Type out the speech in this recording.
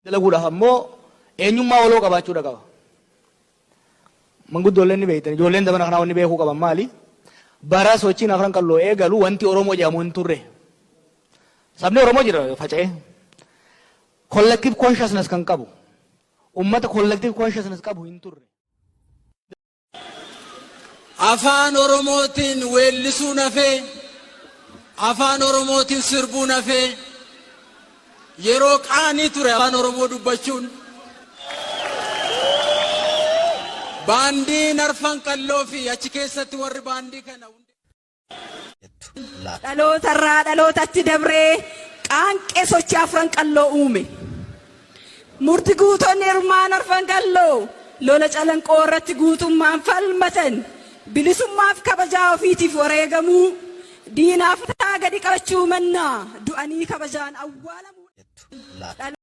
Dalaguudhaaf ammoo eenyummaa waloo qabaachuudha qaba. Manguddoolleen ni beektan, ijoolleen zamana kanaa wanni beekuu qaban maali? Bara sochiin Afran Qalloo eegalu wanti Oromoo jedhamu hin turre. Sabni Oromoo jira faca'ee. Collective consciousness kan qabu, ummata collective consciousness qabu hin turre. Afaan Oromootiin weellisuun hafee, Afaan Oromootiin sirbuun hafee, yeroo qaanii ture Afaan Oromoo dubbachuun. Baandiin Arfan Qalloo fi achi keessatti warri baandii kana jettu laata? Dhalootarraa dhalootatti dabree qaanqee sochii Afran Qalloo uume. Murti guutonni Hirmaan Arfan Qalloo lola Calanqoo irratti guutummaan falmatan bilisummaaf kabajaa ofiitiif wareegamuu, diinaaf mataa gadi qabachuu mannaa du'anii kabajaan awwaalamuu jettu laata?